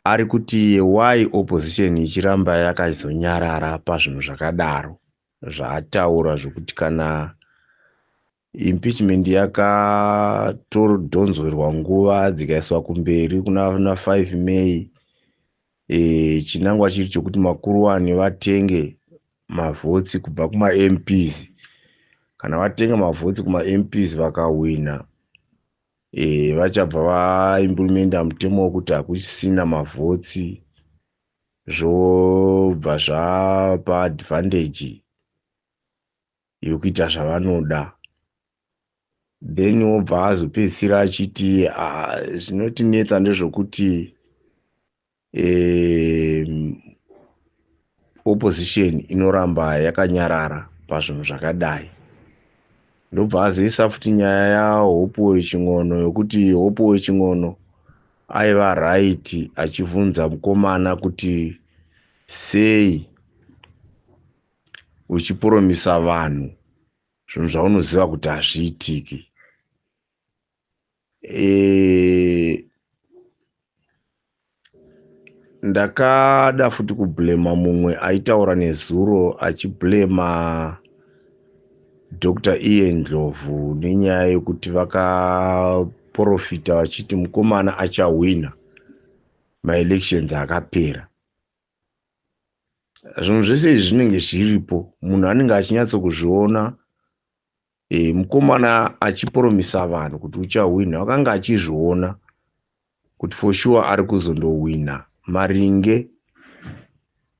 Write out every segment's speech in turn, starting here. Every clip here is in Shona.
Ari kuti why opposition ichiramba yakazonyarara pazvinhu zvakadaro zvaataura, zvokuti kana impeachment yakatodhonzerwa nguva, dzikaiswa kumberi kuna 5 May, chinangwa chiri chokuti makuruwani vatenge mavhotsi kubva kumaMPs. Kana vatenga mavhotsi kumaMPs vakahwina, vachabva vaimplementa mutemo wekuti hakusisina mavhotsi, zvobva zvapa advantage yokuita zvavanoda. Then wobva azopedzisira achiti zvinotinetsa ndezvokuti opposition inoramba yakanyarara pazvinhu zvakadai. Ndobva azoisa futi nyaya yaHopewell Chin'ono, yokuti Hopewell Chin'ono aiva right achibvunza mukomana kuti sei uchipromisa vanhu zvinhu zvaunoziva kuti hazviitiki. Ndakada futi kublema mumwe aitaura nezuro achiblema Dr Ian Ndlovu nenyaya yekuti vakaprofita vachiti mukomana achahwina maelections akapera. Zvinhu zvese izvi zvinenge zviripo, munhu anenge achinyatsokuzviona. Mukomana achipromisa vanhu kuti uchahwina, vakanga achizviona kuti for sure ari kuzondohwina. Maringe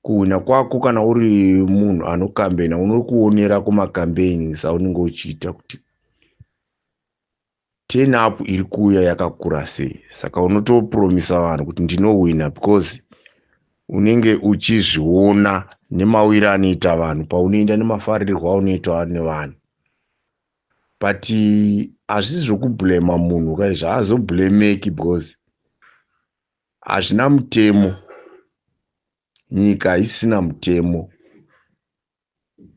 kuhwina kwako, kana uri munhu anokambena, unokuonera kumacampaigns aunenge uchiita kuti turn up iri kuuya yakakura sei. Saka unotopromisa vanhu kuti ndinohwina because unenge uchizviona nemawiro anoita vanhu paunoenda nemafarirwo aunoitwa nevanhu. But hazvisi zvokublema munhu kaizvi, haazoblemeki because hazvina mutemo. Nyika haisina mutemo,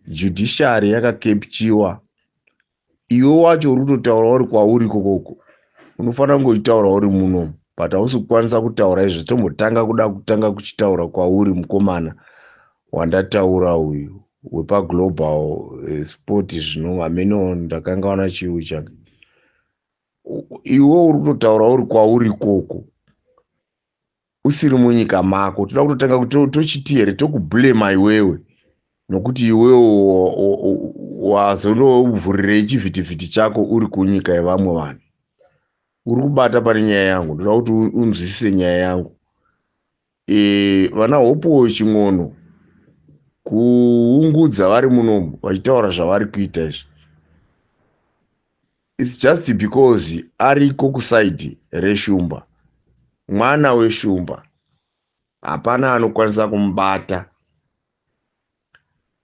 judiciary yakacapturewa. Iwe wacho uri kutotaura uri kwauri ikokoko, unofanira kunge uchitaura uri munomu, but hausi kukwanisa kutaura izvi. Tombotanga kuda kutanga kuchitaura kwauri, mukomana wandataura uyu wepaGlobal Sport. Zvino hameno ndakangawana chiu chake. Iwe uri kutotaura uri kwauri ikoko, usiri munyika mako. Toda kutotanga tochiti here tokublema iwewe nokuti iwewe wazondovhurirei chivhitivhiti chako uri kunyika yevamwe vanhu? Uri kubata pane nyaya yangu, ndoda kuti unzwisise nyaya yangu. Vana Hopewell Chin'ono kuungudza vari munomu vachitaura zvavari kuita izvi, it's just because ariko kuside reshumba, mwana weshumba, hapana anokwanisa kumubata.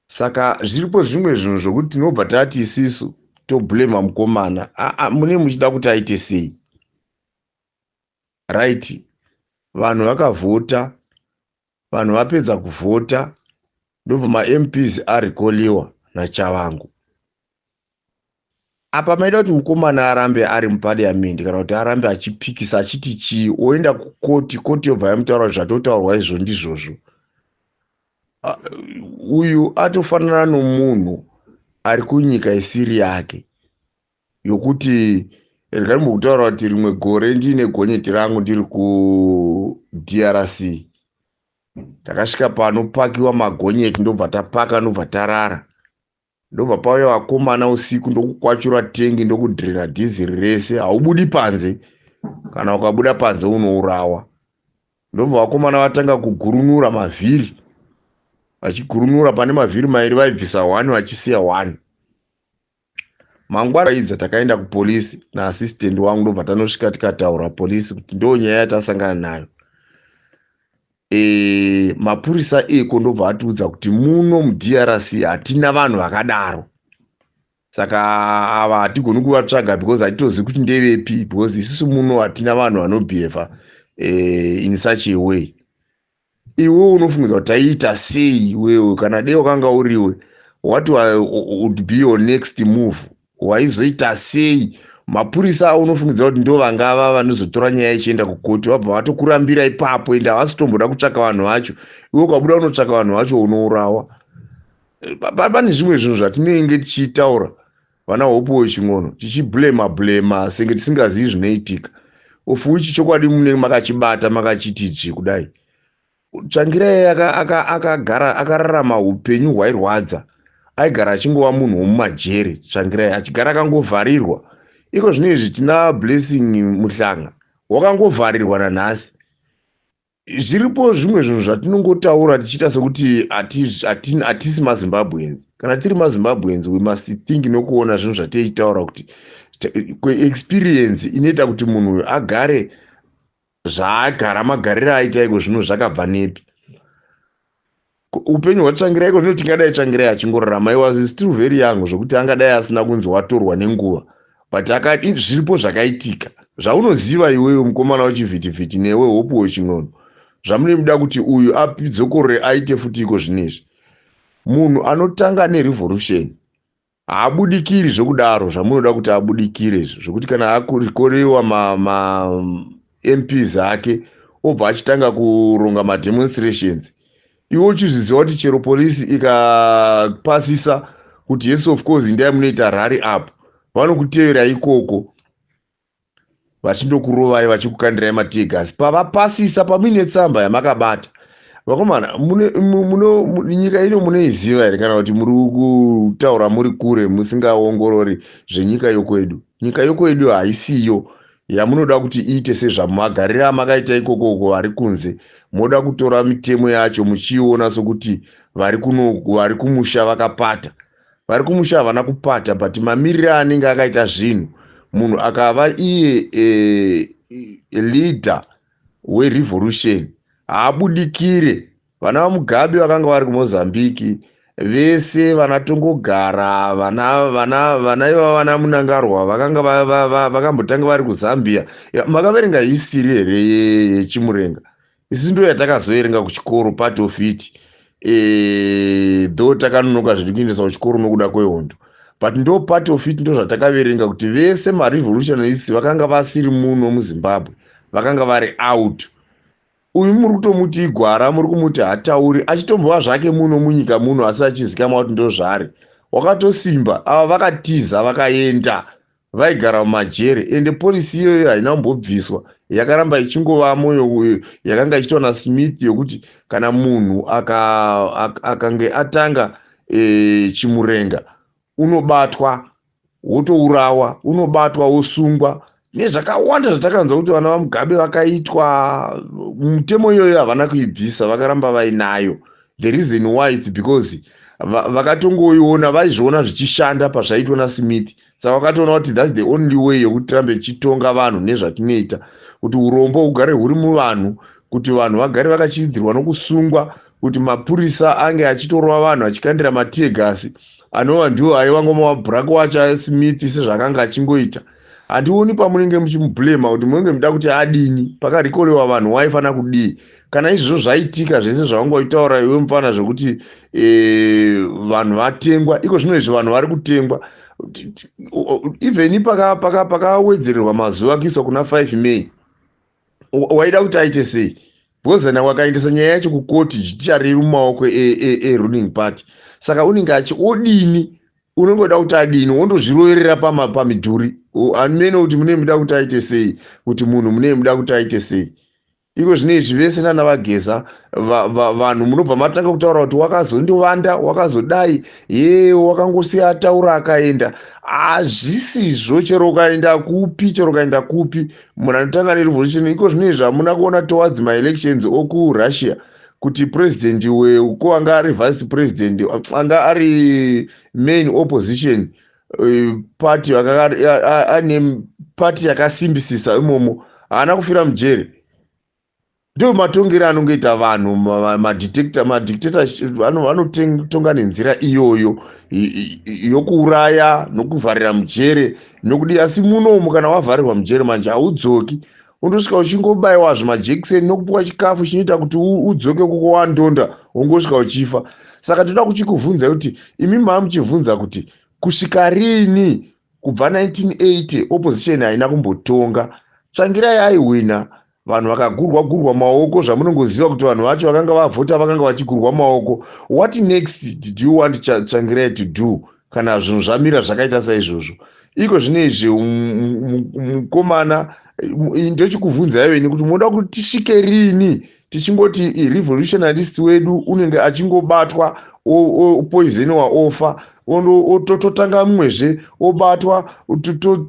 Saka zviripo zvimwe zvinhu zvokuti tinobva tati isisu toblema mukomana. Mune muchida kuti aite sei? Right, vanhu vakavhota, vanhu vapedza kuvhota, ndobva maMPs arecalliwa naTshabangu. Apa maida kuti mukomana arambe ari muparliament kana kuti arambe achipikisa achiti chii? Oenda kukoti, koti yobva yamutaura kuti zvatotaurwa izvo ndizvozvo. Uyu atofanana nomunhu ari kunyika isiri yake, yokuti regai mbokutaura kuti rimwe gore ndiine gonyeti rangu ndiri kuDRC. Takasvika panopakiwa magonyeti, ndobva tapaka, ndobva tarara. Ndobva pauya vakomana usiku, ndokukwachura tengi, ndokudhirina dhiziri rese. Haubudi panze, kana ukabuda panze unourawa. Ndobva vakomana vatanga kugurunura mavhiri, vachigurunura pane mavhiri mairi, vaibvisa 1 vachisiya 1. Mangwana idza takaenda kupolisi naassistant wangu, ndobva tanosvika tikataura polisi kuti ndo nyaya yatasangana nayo. Mapurisa eko ndobva atiudza kuti muno muDRC hatina vanhu vakadaro, saka ava hatigoni kuvatsvaga because hatitozivi kuti ndevepi, because isusu muno hatina vanhu vanobehava in such a way. Iwe unofungidza kuti taiita sei iwewe kana dei wakanga uriwe? What would be your next move? Waizoita sei? Mapurisa aunofungidzira kuti ndo vangava vanozotora nyaya ichienda kukoti, vabva vatokurambira ipapo, ende havasi kutomboda kutsvaka vanhu vacho. Iwe ukabuda unotsvaka vanhu vacho, unourawa. Pane zvimwe zvinhu zvatinenge tichitaura, vana Hope Chin'ono, tichiblema blema senge tisingazivi zvinoitika, of which chokwadi munenge makachibata, makachiti dzvi kudai. Tsvangirai akagara akararama upenyu hwairwadza, aigara achingova munhu womumajere. Tsvangirai achigara akangovharirwa. Iko zvino izvi tina Blessing Muhlanga, wakangovharirwa nanhasi. Zviripo zvimwe zvinhu zvatinongotaura tichiita sekuti hatisi maZimbabweans. Kana tiri maZimbabweans, we must think nokuona zvinhu zvatichitaura, kuti experience inoita kuti munhu agare zvaagara, magariro aita iko zvino, zvakabva nepi? Upenyu hwaTsvangirai iko zvino, tingadai Tsvangirai achingorarama, he was still very young, zvokuti angadai asina kunzi watorwa nenguva, but zviripo zvakaitika zvaunoziva iwewe, mukomana wechivhitivhiti, newe Hope weChin'ono, zvamunomuda kuti uyu apidzokorore aite futi iko zvinezvi. Munhu anotanga nerevolution haabudikiri zvokudaro zvamunoda kuti abudikire, zvokuti kana akorewa maMPs ake, obva achitanga kuronga mademonstrations. Iwe uchizviziva kuti chero polisi ikapasisa kuti yes, of course, ndai munoita rally up, vanokutevera ikoko vachindokurovai, vachikukandirai mateargas pavapasisa pamuine tsamba yamakabata. Vakomana, nyika ino munoiziva here, kana kuti muri kutaura muri kure, musingaongorori zvenyika yokwedu? Nyika yokwedu haisiyo yamunoda kuti iite sezvamumagariro amakaita ikokoko. Vari kunze moda kutora mitemo yacho muchiiona sokuti vari kuno, vari kumusha vakapata. Vari kumusha havana kupata, but mamiriro anenge akaita zvinhu, munhu akava iye leader werevolution haabudikire. Vana vaMugabe vakanga vari kuMozambiki vese, vana Tongogara, vana ivava, vana Mnangagwa vakanga vakambotanga vari kuZambia. Makaverenga history here yeChimurenga? Isi ndo yatakazoverenga kuchikoro, part of it, though takanonoka zviri kuendesa kuchikoro nokuda kwehondo, but ndo part of it, ndo zvatakaverenga kuti vese marevolutionist vakanga vasiri muno muZimbabwe, vakanga vari out. Uyu muri kutomuti igwara, muri kumuti hatauri, achitombova zvake muno munyika muno, asi achizikamwa kuti ndo zvari wakatosimba. Ava vakatiza, vakaenda, vaigara mumajere, ende policy iyoyo haina kumbobviswa, yakaramba ichingovamo, yakanga ichiitwa naSmith, yokuti kana munhu akange atanga chimurenga, unobatwa wotourawa, unobatwa wosungwa, nezvakawanda zvatakanzwa kuti vana vaMugabe vakaitwa. Mutemo iyoyo havana kuibvisa, vakaramba vainayo. The reason why, it's because vakatongoiona, vaizviona zvichishanda pazvaitwa naSmith, saka vakatoona kuti that's the only way yokuti tirambe tichitonga vanhu nezvatinoita, kuti urombo hugare huri muvanhu, kuti vanhu vagare vakachidzirwa nokusungwa, kuti mapurisa ange achitorova vanhu, achikandira mateargas, anova ndiwo aiva ngomabhuraki wacho aSmith, sezvakanga achingoita. Handioni pamunenge muchimublema kuti munenge muda kuti adini. Pakarikolewa vanhu, waifanira kudii kana izvozvo zvaitika zvese zvavanga uchitaura iwe mufana, zvokuti vanhu vatengwa? Iko zvino izvi vanhu vari kutengwa. Even pakawedzererwa mazuva kuiswa kuna 5 May, waida kuti aite sei? Because na wakaendesa nyaya yacho kukoti, judiciary iri mumaoko eruling party, saka unenge achi odini? Unongoda kuti adini? Wondozviroverera pamidhuri? Amene kuti mune muda kuti aite sei, kuti munhu mune muda kuti aite sei? Iko zvino izvi vese nana vaGeza, vanhu munobva matanga kutaura kuti wakazondovanda, wakazodai, ye wakangosiya ataura akaenda. Hazvisizvo. Chero ukaenda kupi, chero ukaenda kupi, munhu anotanga nerevolution. Iko zvino izvi hamuna kuona towards maelections okuRussia kuti president weko anga ari vice president, anga ari main opposition party, ane party yakasimbisisa imomo, haana kufira mujeri? Ndo matongero anongoita vanhu. Madictator vanotonga nenzira iyoyo yokuuraya nokuvharira mujere nokudi. Asi munomu kana wavharirwa mujere manje, haudzoki. Undosvika uchingobayiwa zvimajekiseni nokupiwa chikafu chinoita kuti udzoke kuko wandonda, wongosvika uchifa. Saka toda kuchikuvhunzai kuti imi maa muchivhunza kuti kusvika rini? Kubva 1980 opposition haina kumbotonga. Tsvangirai aihwina, vanhu vakagurwa gurwa maoko, zvamunongoziva kuti vanhu vacho vakanga vavhota vakanga vachigurwa maoko. What next did you want Tsvangirai to do kana zvinhu zvamira zvakaita saizvozvo? Iko zvino izvi, mukomana, ndochikubvunzai ini kuti munoda kuti tisvike rini tichingoti revolutionalist wedu unenge achingobatwa, opoisoniwa, ofa, totanga mumwezve obatwa,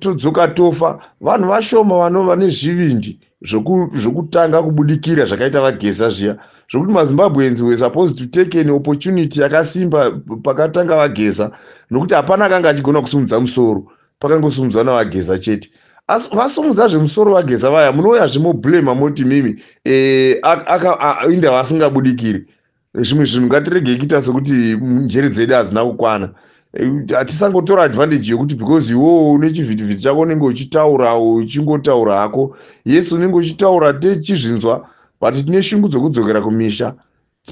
todzoka tofa? Vanhu vashoma vanova nezvivindi zvokutanga kubudikira zvakaita vaGeza zviya, zvokuti maZimbabweans were supposed to take an opportunity yakasimba pakatanga vaGeza, nokuti hapana akanga achigona kusumudza musoro, pakangosumudzwa navaGeza chete. Asi vasumudza zvemusoro vaGeza vaya, munouyazve moblema, moti mimi e, inda vasingabudikiri. Zvimwe zvinhu ngatiregei kuita sekuti njere dzedu hadzina kukwana. Hatisangotora advantage yekuti because iwowo une chivhitivhiti chako, unenge uchitaura, uchingotaura hako. Yes, unenge uchitaura, techizvinzwa, but tine shungu dzokudzokera kumisha.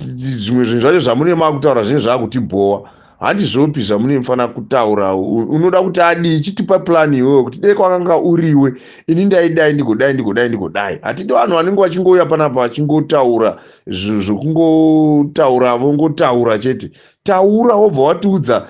Zvimwe zvinhu zvacho zvamune makutaura zvinenge zvakutibhowa. Handizvopi zvamune mufanira kutaura. Unoda kuti adii? Chitipa plan iwewe kuti dei kwakanga uriwe ini, ndaidai, ndigodai, ndigodai, ndigodai. Hatidi vanhu vanenge vachingouya panapa vachingotaura zvokungotaura, vongotaura chete. Taura, wobva watiudza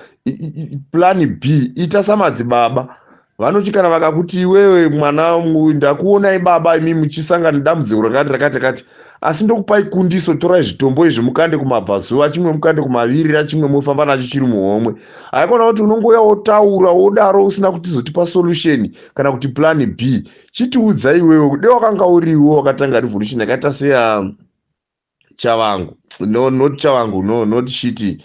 plan B. Ita samadzibaba vanoti kana vakakuti, "Iwewe mwana, ndakuonai baba imi muchisangana nedambudziko rakati rakati rakati, asi ndokupai kundiso. Torai zvitombo izvi, mukande kumabvazuva chimwe, mukande kumavirira chimwe, mofamba nacho chiri muhomwe." Haikona kuti unongouya wotaura wodaro usina kutizotipa solution kana kuti plan B. Chitiudza iwewe, kude wakanga uriwo wakatanga revolution yakaita seya Chavangu, no, not Chavangu, no, not shiti,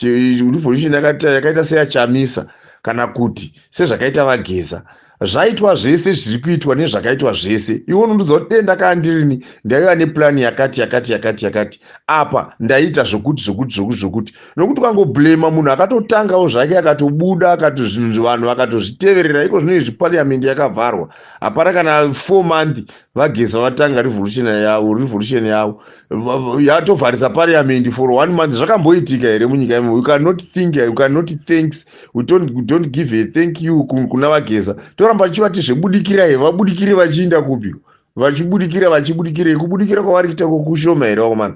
revolution yakaita seyaChamisa kana kuti sezvakaita vaGeza, zvaitwa zvese zviri kuitwa nezvakaitwa zvese, iwe unondudza kuti dei ndakaa ndirini, ndaiva neplani yakati yakati yakati yakati, apa ndaiita zvokuti zvokuti zvokuti zvokuti. Nokuti ukangoblema munhu akatotangawo zvake, akatobuda, akatozvinhu, vanhu vakatozviteverera. Iko zvino izvi parliament yakavharwa, hapana kana 4 month vaGeza vatanga revolution yavo. Revolution yavo yatovharisa parliament for one month. Zvakamboitika here munyika imo? You cannot think, you cannot thanks, we don't give a thank you kuna vaGeza. Toramba tichivati zvebudikirai, vabudikire vachiinda kupi? Vachibudikira, vachibudikirei? Kubudikira kwavari kuita kokushoma here, vakomana?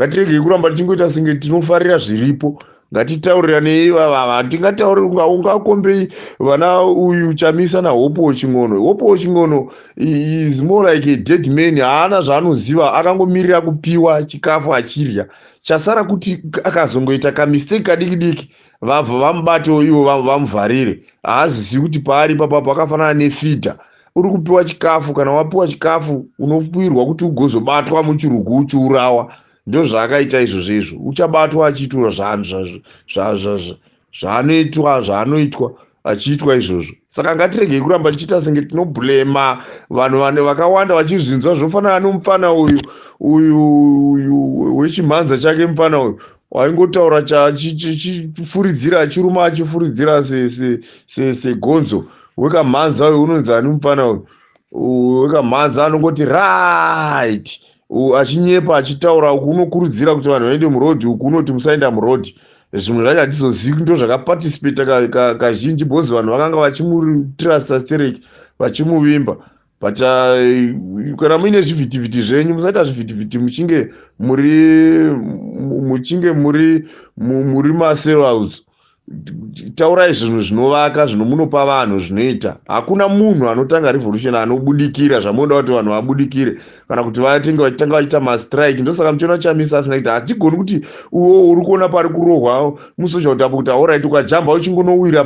Ngatiregei kuramba tichingoita senge tinofarira zviripo. Ngatitauriranei vavava, tingatauri ungakombei vana uyu Chamisa naHope Chin'ono. Hope Chin'ono is more like a dead man, haana zvaanoziva, akangomirira kupiwa chikafu achirya. Chasara kuti akazongoita kamistake kadiki diki, vabva vamubatewo ivo vamuvharire. Haazizivi kuti paari papapo akafanana nefidha uri kupiwa chikafu. Kana wapiwa chikafu, unopiwirwa kuti ugozobatwa muchirugu uchiurawa. Ndo zvaakaita izvozvo izvo. Uchabatwa achiitwa zvaanoitwa, zvaanoitwa achiitwa izvozvo. Saka ngatiregei kuramba tichiita senge tinoblema vanhu vane vakawanda vachizvinzwa. Zvofanana nomufana uyu uyu uyu wechimhanza chake, mufana uyu waingotaura chifuridzira, achiruma, achifuridzira segonzo, wekamhanza uyu. Unonzi ani mufana uyu wekamhanza anongoti right, achinyepa, achitaura uku unokurudzira kuti vanhu vaende murodhi, uku unoti musaenda murodhi. Zvimwe zvacho hatizozivi ndo zvakaparticipata kazhinji, because vanhu vakanga vachimutrusta sterek, vachimuvimba. But kana muine zvivhitivhiti zvenyu, musaita zvivhitivhiti muchinge muri muchinge muri masellouts. Taurai zvinhu zvinovaka, zvinomunopa vanhu zvinoita. Hakuna munhu anotanga revolution anobudikira zvamunoda kuti vanhu vabudikire kana kuti vatenge vachitanga vachiita mastrike. Ndosaka muchiona Chamisa asina kuita. Hatigoni kuti uwo uri kuona pari kurohwa musoja kuti apo kuti alright, ukajamba uchingonowira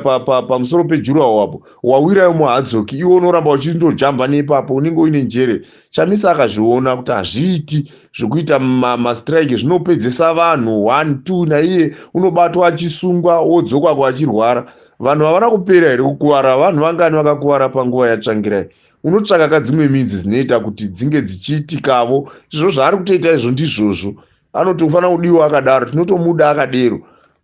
pamusoro pejurawo apo wawirayo muhadzoki, iwe unoramba uchindojamba neipapo, unenge uine njere. Chamisa akazviona kuti hazviiti zvokuita mastrike, zvinopedzesa vanhu one two, naiye unobatwa achisungwa, wodzokwako achirwara. Vanhu havana kupera here kukuvara? Vanhu vangani vakakuvara panguva yaTsvangirai? Unotsvaka kadzimwe midzi dzinoita kuti dzinge dzichiitikavo. Izvo zvaari kutoita izvo ndizvozvo, anotofanira kudiwa akadaro, tinotomuda akadero.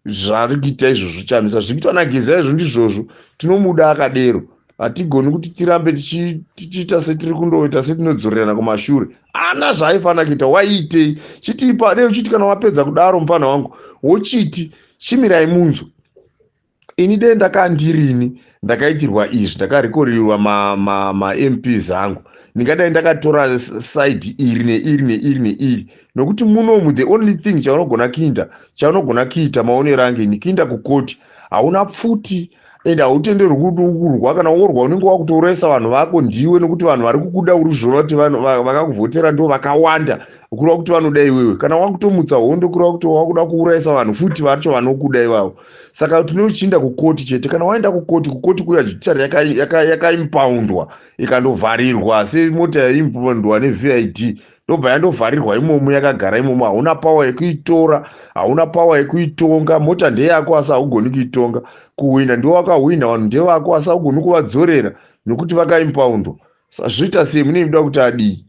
Zvaari kuita izvozvo Chamisa, zviri kuitwa naGeza izvo ndizvozvo, tinomuda akadero. Hatigoni kuti tirambe tichiita setiri kundoita setinodzorerana kumashure. Ana zvaaifanira kuita waiitei? Chitipa dei uchiti kana wapedza kudaro, mufana wangu, wochiti chimirai munzwe. Ini dei ndakandirini ndakaitirwa izvi, ndakarekorirwa maMPs ma angu, ndingadai ndakatora side iri neiri neiri neiri, nokuti munomu the only thing chaunogona kuita, maonero ange ini, kuinda kukoti. Hauna pfuti ende hautenderwi kuti urwa. Kana worwa, unenge wakutourayisa vanhu vako ndiwe, nokuti vanhu vari kukuda, uri zviona kuti vakakuvhotera ndo vakawanda, kureva kuti vanoda iwewe. Kana wakutomutsa hondo, kureva kuti wakuda kuurayisa vanhu futi vacho vanokuda ivavo. Saka tinochinda kukoti chete. Kana waenda kukoti, kukoti kuya judiciary yakaimpoundwa, ikandovharirwa semota yaimpoundwa neVID, ndobva yandovharirwa imomo, yakagara imomo. Hauna power yekuitora, hauna power yekuitonga. Mota ndeyako, asi haugoni kuitonga. Kuhwina ndiwo wakahwina, vanhu ndevako, asi haugoni kuvadzorera nokuti vakaimpoundwa. Zvoita sei? Mune muda kuti adii?